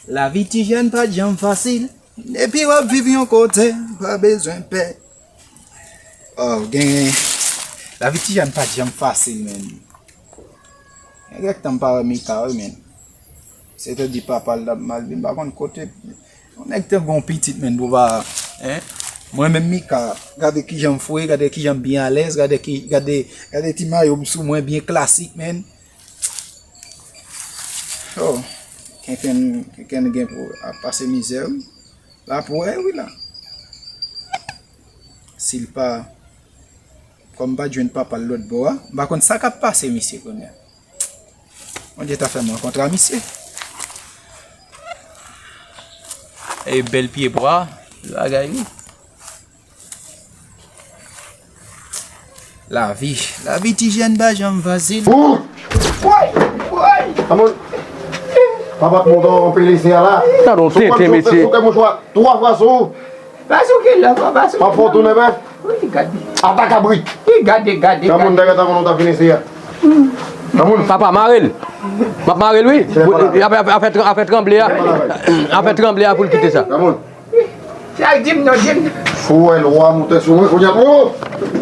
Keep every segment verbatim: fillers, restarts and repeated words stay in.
Lavi ti jèn pa t janm fasil. Depi w ap viv yon kote, pa bezwen pè. Oh, gen. Lavi ti jèn pa t janm fasil, men. Gen kèk tan m pa wè Mika, wi, men. Se te di papa l t ap mal vin, m pa konn kote. Yon nèg te gon pitit, men, pou pa, hein? Mwen menm, Mika, gade kijan m fre, gade kijan m byen alèz, gade ki, gade, gade ti mayo m sou mwen, byen klasik, men. Oh, Kenken, Kenken gen pou ap pase mizè, wi. La pou wè, wi, la. Si l pa, kòm m pa t jwenn papa l lòt bò a, m pa konn sa k ap pase misye kounye a. Bondye ta fè m rankontre a misye. E bèl pye bwa, bagay, wi. Lavi, lavi ti jèn pa janm fasil. Woy! Woy! Woy! Amoun, papa t monte anpil isi a la. Gad on tenten, mesye. Souke mouchwa twa fwa sou ou. Pa souke la, papa, souke. Pa fò tounen, bèf. Wi, gade. Ata kabrit. Wi, gade, gade, gade. Amoun, dèyè ta konnen w ta vin isi a. Amoun. Papa, mare l. M ap mare l, wi. Afè, afè, afè tranble a. Afè tranble a pou l kite sa. Amoun. Sa di m non, di m non. Fou wè lwa moute sou mwen kounye a. Oh!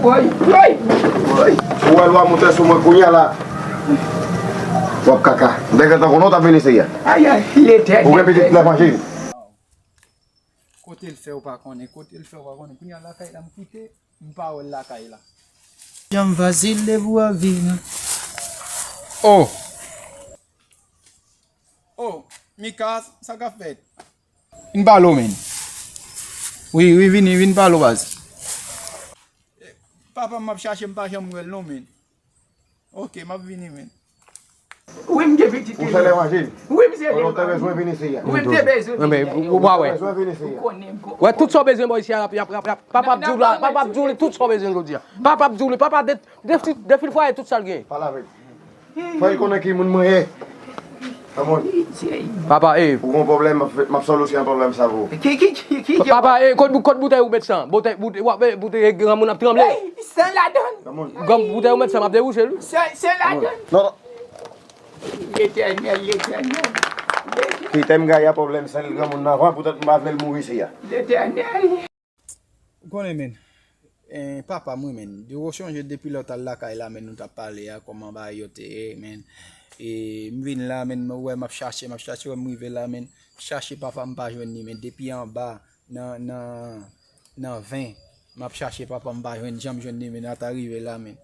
Woy, woy, woy. Fou wè lwa moute sou mwen kounye a la. W ap kaka. M te gentan konnen w t ap vin isi a. Ay, ay, Letènèl. Ou gen pitit lè manje. Kote l fè w pa konnen, kote l fè w pa konnen. Kounye a lakay la m kite, m pa wè l lakay la. Janm fasil depi w ap viv. Oh! Oh, Mika, sa k ap fèt? Vin pale w, men. Wi, wi, vini, vin pale w, baz. Papa m ap chache, m pa janm wè l non, men. Ok, m ap vini, men. Wi, m gen pitit. Ou se lè manje? Wi, m se lè manje. Ou te bezwen vin isi a? Wi, m te bezwen vin isi a. Ou pa wè. Ou konnen m ko- Wè, tout sa w bezwen bò isi a, y ap, y ap, y ap, y ap. Papa ap di w la, papa ap di w li tout sa w bezwen jodi a. Papa ap di w li, papa de, de, defil fwaye tout sa l gen. Pale avè l. Fè l konnen ki moun mwen ye. Amoun. Papa, eh. Ou gon pwoblèm, m ap fè, m ap solisyon pwoblèm sa pou ou. Ki, ki, ki, ki, ki. Papa, eh, kot, kot boutèy ou met sa? Boutèy, boutèy, w ap, eh, boutèy, eh, granmoun ap tranble. Ey, san ladann. Amoun. Gran boutèy ou met sa, m ap debouse l. San, san ladann. Non, non. Letènèl, Letènèl. Kite m gaye a pwoblèm sèl granmoun nan avan, poutèt m pa vle l mouri isi a. Letènèl. Ou konnen, men, eh, papa m, wi, men, de ou chonje depi lè w t al lakay la, men, nou t ap pale a, kòman bagay yo te ye, men. E m vin la, men, ou wè m ap chache, m ap chache, wè m rive la, men, chache papa m pa jwenn li, men, depi anba, nan, nan, nan ven, m ap chache papa m pa jwenn, janm jwenn li, men, ata rive la, men.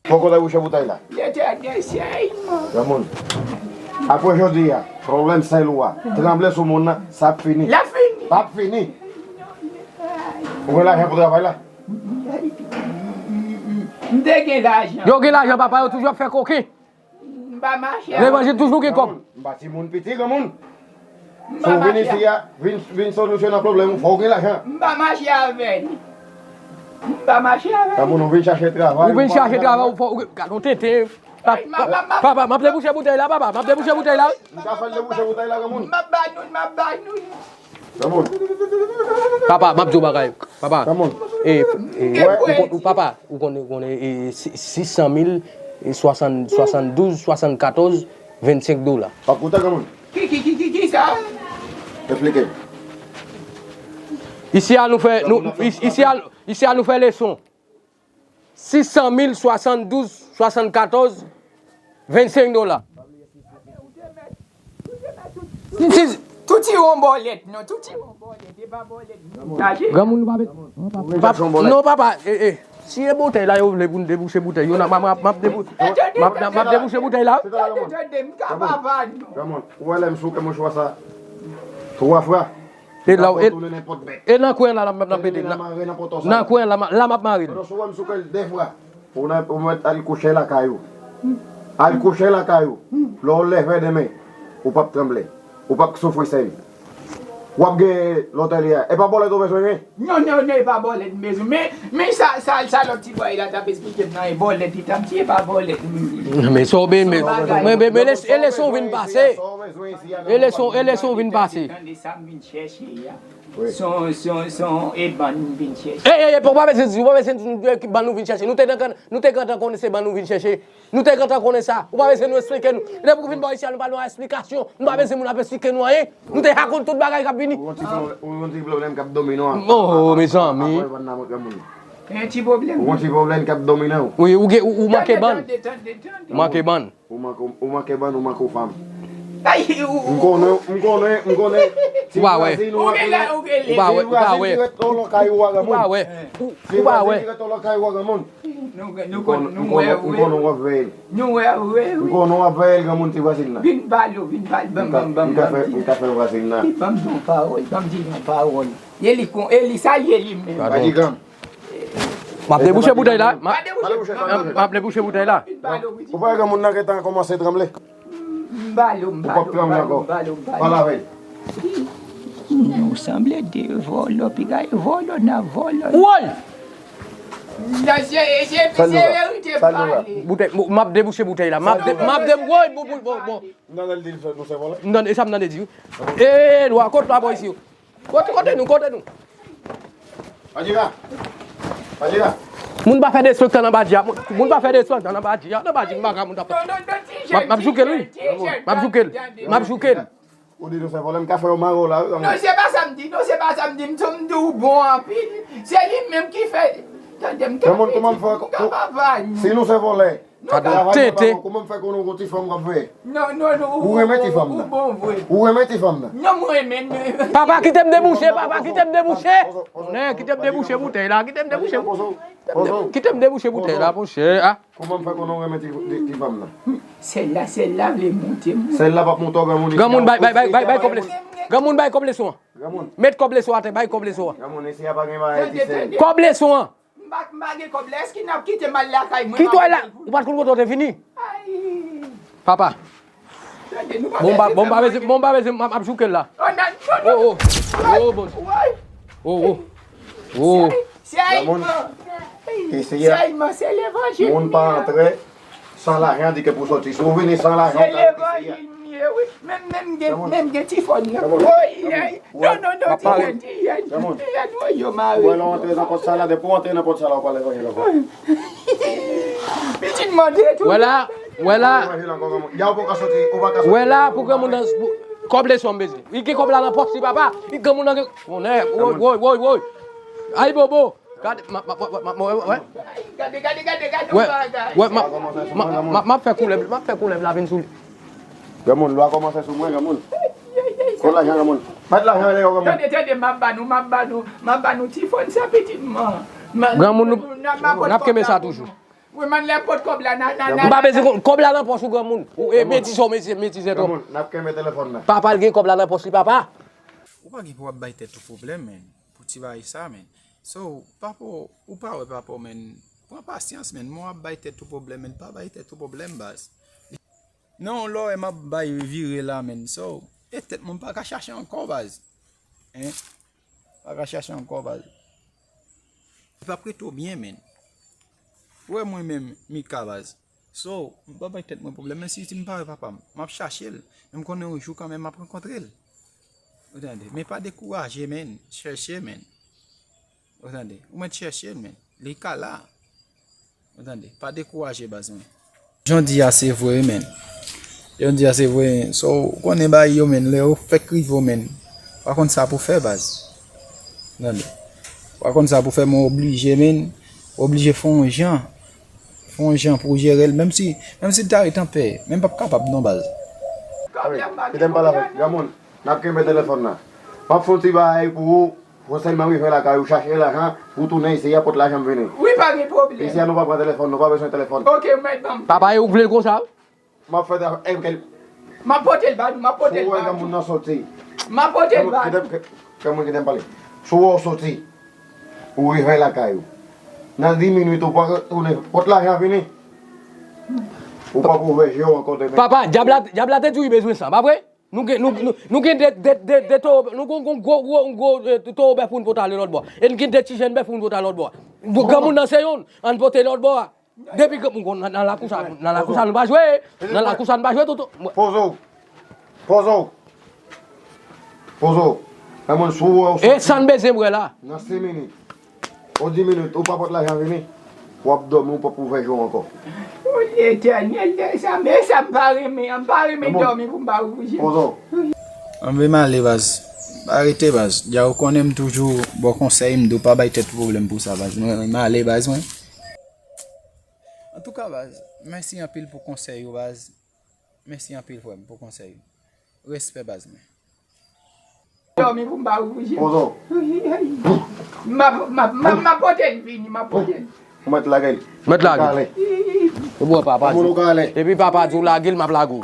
Poko debouche boutèy la. Letènèl, sèy mwen. Granmoun. Apre jodi a, pwoblèm sèl ou a, tranble sou moun nan, sa ap fini. L ap fini. L ap fini. Ou gen lajan pou travay la? M te gen lajan. Yo gen lajan, papa, yo toujou ap fè koken. M pa mache avè l. Lè manje toujou gen kòb. Granmoun, m pa timoun piti, granmoun. Si w vin isi a, vin, vin solisyonan pwoblèm ou, fò w gen lajan. M pa mache avè l. M pa mache avè l. Granmoun, ou vin chache travay, ou vin chache travay, ou fò, ou, gad on tenten. Papa, m ap debouche boutèy la, papa, m ap debouche boutèy la. M ka fè l debouche boutèy la, granmoun. M ap ba nou, m ap ba nou. Papa, m ap di w bagay. Papa, eh, eh, ou kon-, ou, papa, ou konnen, konnen, eh, si-, sis san mil, eh, swasann, swasanndouz, swasannkatòz, vennsenk dola. W ap kontan, granmoun? Ki, ki, ki, ki, ki sa? Eksplike m. Isi a nou fè, nou, is-, isi a, isi a nou fè leson. Sis san mil, swasanndouz, swasannkatòz, vennsenk dola. Touti yon bòlèt, non, touti yon bòlèt, e pa bòlèt moun chache. Granmoun nou pa met. Non, papa, eh, eh. Si e boutèy la yo vle pou n debouche boutèy yo, n ap, m ap, m ap debou-, m ap, m ap debouche boutèy la. Tande, tande, m ka papa, non. Granmoun, ou wè lè m souke mouchwa sa twa fwa. E la, e, e nan kwen la, n ap, n ap mete. Nan kwen la, la m ap mare l. Pandan sou wè m souke l de fwa. Ou nan, ou mèt al kouche lakay ou. Al kouche lakay ou. Lè w leve demen, ou p ap tranble. Ou p ap soufri sèy. W ap gen lòtèli a. E pa bòlèt ou bezwen gen? Non, non, non, e pa bòlèt m bezwen. Men, men sa, sa, sa lòt ti bòy la t ap esplike m nan, e bòlèt li t ap di, e pa bòlèt m. Men sa w be-, men, men, men, men, e leson w vin pase. E leson, e leson vin pase. Tande sa m vin chèche a. Se yon, se yon, se yon e bann m vin chèche. Ey, ey, ey, pa bezwen di, pa bezwen di, nou te ki bann nou vin chèche. Nou te nan, nou te gentan konnen se bann nou vin chèche. Nou te gentan konnen sa. Ou pa bezwen nou esplike nou. Depi ou vin bò isi a, nou pa nan esplikasyon. Nou pa bezwen moun ap esplike nou anyen. Nou te ka konn tout bagay k ap vini. Ou gon ti pwoblèm k ap domine w. Oh, mezanmi. Apre w pa nan granmoun. Gen yon ti pwoblèm. Ou gon ti pwoblèm k ap domine w. Wi, ou gen, ou, ou manke bann. Tande, tande, tande, tande. Ou manke bann. Ou manke, ou manke bann, ou manke fanm. M konnen, m konnen, m konnen. Ti vwazen nou ap rele. Ou pa wè, ou pa wè. Ti vwazen ki ret nan lakay ou a granmoun. Ou pa wè. Ti vwazen ki ret nan lakay ou a granmoun. M konnen w ap veye l. M konnen w ap veye l granmoun, ti vwazen nan. Vin pale, vin pale, ban m, ban m, ban m, ban m di. M ka fè vwazen nan. Ban m di yon pawòl, ban m di yon pawòl. E li kon, e li sa l ye li menm. Pa di granm. M ap debouche boutèy la. M ap, m ap debouche boutèy la. Ou pa wè granmoun nan gentan kòmanse tranble? M balo, m balo, m balo, m balo, m balo. Pale avè l. Nou sanble de vòlò, piga e vòlò nan vòlò. Woy! Non, se, se, se verite m pale. Boutèy, m ap debouche boutèy la. M ap de, m ap de, woy, bon, bon, bon, bon. M tande l di nou se vòlò. M tande, e sa m tande di wi. E, lwa, kot lwa bò isi yo? Kote, kote nou, kote nou? Badjira. Badjira. Moun pa fè derespektan nan Badjira. Moun, moun pa fè derespektan nan Badjira. Nan Badjira, m pa ka moun t ap fè. M ap, m ap jouke l, wi. M ap jouke l. M ap jouke l. Ou di nou se vòlè, m ka fè yo mare w la, wi. Non, se pa sa m di, non, se pa sa m di. M di, m di w bon anpil. Se li menm ki fè. Tande m. Granmoun, kòman m fè, si nou se vòlè, Gad yon tenten. Kòman m fè konnen w gon ti fanm w ap veye? Non, non, non. Ou renmen ti fanm nan? Ou renmen ti fanm nan? Non, m renmen l. Papa, kite m debouche, papa, kite m debouche. Nè, kite m debouche boutèy la, kite m debouche. Kite m debouche boutèy la, monchè. Kòman m fè konnen w renmen ti, ti, ti fanm nan? Sèl la, sèl la vle monte m. Sèl la p ap monte w, granmoun. Granmoun, bay, bay, bay, bay, bay kòb leson. Granmoun, bay kòb leson an. Granmoun. Met kòb leson atè, bay kòb leson an. Granmoun, isi a pa gen bagay ti sèl. Kòb leson an. M pa, m pa gen kòb la, èske n ap kite m al lakay mwen? Kite w la, ou pa t konn kote w te vini? Ay. Papa. Tande, nou pa bezwen fè m manje. Bon, m pa, bon, m pa bezwen, m ap jouke l la. Oh, non, non, non. Oh, oh. Oh, bon. Oh, oh. Oh. Se, se Ayman. Se Ayman, se levanjil. Moun pa antre. San lajan, di ke pou soti. Si w vini san lajan, w ka rete isi a. Se levanjil m ye, wi. Menm, menm gen, menm gen ti fòn nan. Woy, ay. Non, non, non, ti jèn, ti jèn. Ti jèn, woy, yo mare. Ou wè lè w antre nan pòt sa la, depi w antre nan pòt sa la, w pa levanjil ankò. Pitit mande tou. Wè la, wè la. Levanjil ankò, granmoun. Ya, ou pa ka soti, ou pa ka soti. Wè la, pou granmoun nan, kòb leson m bezwen. Li gen kòb la nan pòch li, papa. Li granmoun nan gen, konnen, woy, woy, woy, woy. Ay, bobo. Gade, m ap, m ap, m ap, m ap, wè, wè. Gade, gade, gade, gade yon bagay. Wè, m ap, m ap, m ap, m ap fè koulèv, m ap fè koulèv la vin sou li. Granmoun, lwa kòmanse sou mwen, granmoun. Kot lajan, granmoun? Met lajan deyò, granmoun. Tande, tande, m ap ba nou, m ap ba nou, m ap ba nou ti fòn sa pitit mwen. Granmoun, nou, n ap kenbe sa toujou. Wi, man, lè pot kòb la nan, nan, nan. M pa bezwen kòb la nan pòch ou, granmoun. Ou, e, metizè, metizè, metizè twòp. Granmoun, n ap kenbe telefòn nan. Papa l gen kòb la nan pòch li, papa. Ou pa gen pou w ap bay tèt ou pwoblèm, men. Pou ti bagay sa, men. So, papa w, ou pa wè papa w, men. Pran pasyans, men. Mwen ap bay tèt ou pwoblèm, men. Pa bay tèt ou pwoblèm, baz. Non, lè w wè m ap bay vire la, men. So, e tèt mwen pa ka chache ankò, baz. Hein? Pa ka chache ankò, baz. Li p ap rete w byen, men. Ou wè mwen menm, Mika, baz. So, m pa bay tèt mwen pwoblèm, men si, si m pa wè papa m, m ap chache l. Men m konnen yon jou kanmenm m ap rankontre l. Ou tande? Men pa dekouraje, men. Chèche, men. Ou tande? Ou mèt chèche l, men. Li ka la. Ou tande? Pa dekouraje, baz mwen. Jan w di a se vre, men. Jan w di a se vre. So, ou konnen bagay yo, men. Lè yo fèk rive w, men. Ou pa konn sa pou fè, baz. Ou tande? Ou pa konn sa pou fè, men w oblije, men. Ou oblije fè yon jan. Fè yon jan pou w jere l, menm si, menm si l ta ret anpè, men m p ap kapab non, baz. Kite m pale avèk granmoun, n ap kenbe telefòn nan. M ap fè yon ti bagay pou ou, fò sèlman rive lakay ou, chache lajan, pou tounen isi a, pot lajan m vini. Wi, pa gen pwoblèm. Isi a, nou pa pran telefòn, nou pa bezwen telefòn. Oke, ou mèt ban m. Papa, e ou k vle l konsa? M ap fè travay, e, m ap pote l ba nou, m ap pote l ba nou. Si w wè granmoun nan soti. M ap pote l ba nou. Granmoun, kite m pale. Si w wè w soti, ou rive lakay ou. Nan dis minit, ou pa retounen. Pot lajan vini. Ou p ap ouvè je w ankò demen. Papa, dyab la, dyab la te di w li bezwen san, pa vre? Nou gen, nou, nou, nou gen de, de, de, de towo, nou gen, gen gwo, gwo, gwo, eh, towo bèf pou n pote ale lòt bò a. E n gen de ti jèn bèf pou n pote ale lòt bò a. Granmoun nan se youn, ann pote lòt bò a. Depi ke, nan, nan lakou sa, nan lakou sa nou pa jwe. Nan lakou sa nou pa jwe, toto. Poze w. Pozo! Pozo! Nan moun sou wè w E soti san bezwen bwè la. Nan senk minit. Ou di minit, ou pa pot lajan vini. W ap dòmi, ou p ap ouvè je w ankò. O Letènèl, men sa, men sa m pa renmen an, m pa renmen dòmi pou m pa ouvri je m. Pozo! Anben m ale baz. Pa rete baz. Dja ou konnen m toujou ba w konsèy, m di w pa bay tèt ou pwoblèm pou sa baz. Mwen, mwen, m ale baz mwen. Antouka baz, mèsi anpil pou konsèy ou baz. Mèsi anpil frè m pou konsèy ou. Respè baz mwen. Dòmi pou m pa ouvri je m. Pozo! M ap, m ap, m ap, m ap pote l vini, m ap pote l. Ou mèt lage l. Mèt lage l. Ou bon papa di. Epi papa di w lage l, m ap lage w.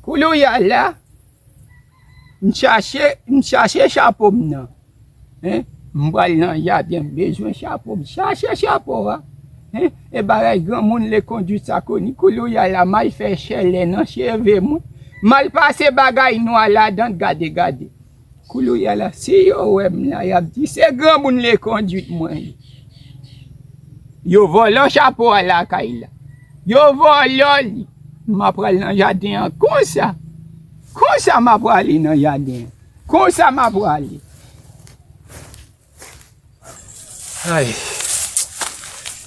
Koulye a la, m chache, m chache chapo m nan. Hein? M pral nan jaden, m bezwen chapo, m chache chapo a. Hein? E bagay granmoun Lekondwit sa koni koulye a la, m al fè chèlè nan cheve mwen. M al pase bagay nwa ladan, gade, gade. Koulye a la, si yo wè m la, y ap di, se granmoun Lekondwit mwen ye. Yo vòlò chapo a lakay la. Yo vòlò li. M ap pral nan jaden an konsa. Konsa m ap prale nan jaden an. Konsa m ap prale. Ay.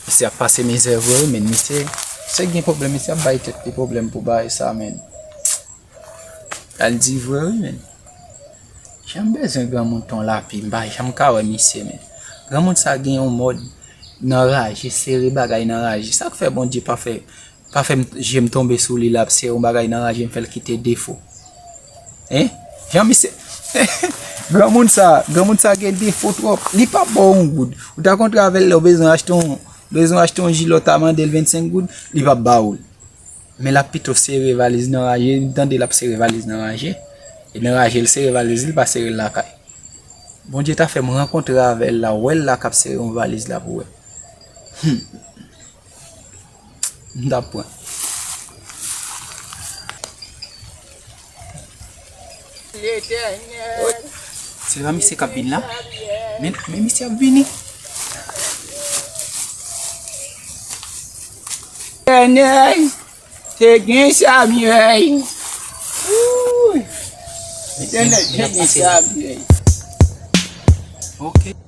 Misye ap pase mizè vre wi, men misye, misye gen pwoblèm, misye ap bay tèt li pwoblèm pou bagay sa, men. Al di vre wi, men. Jan m bezwen granmoun ton lapi, m pa janm ka wè misye, men. Granmoun sa gen yon mòd nan raje, sere bagay nan raje. Sa k fè Bondye pa fè, pa fè m, je m tonbe sou li, l ap sere yon bagay nan raje, m fè l kite defo. Hein? Jan misye, granmoun sa, granmoun sa gen defo twòp. Li p ap ba w yon goud. Ou ta kontre avè l lè w bezwen achte yon, bezwen achte yon jilè, w ta mande l vennsenk goud, li p ap ba ou l. Men l ap pito sere valiz nan raje, m tande l ap sere valiz nan raje. E nan raje l sere valiz li, l pa sere l lakay. Bondye ta fè m rankontre avè l la, wè l la k ap sere yon valiz la pou wè. Hmm. M t ap pran. Letènèl. Se pa misye k ap vin la? Men, men misye ap vini. Letènèl, te gen Samyèl. Wouy. Letènèl, te gen Samyèl. Ok.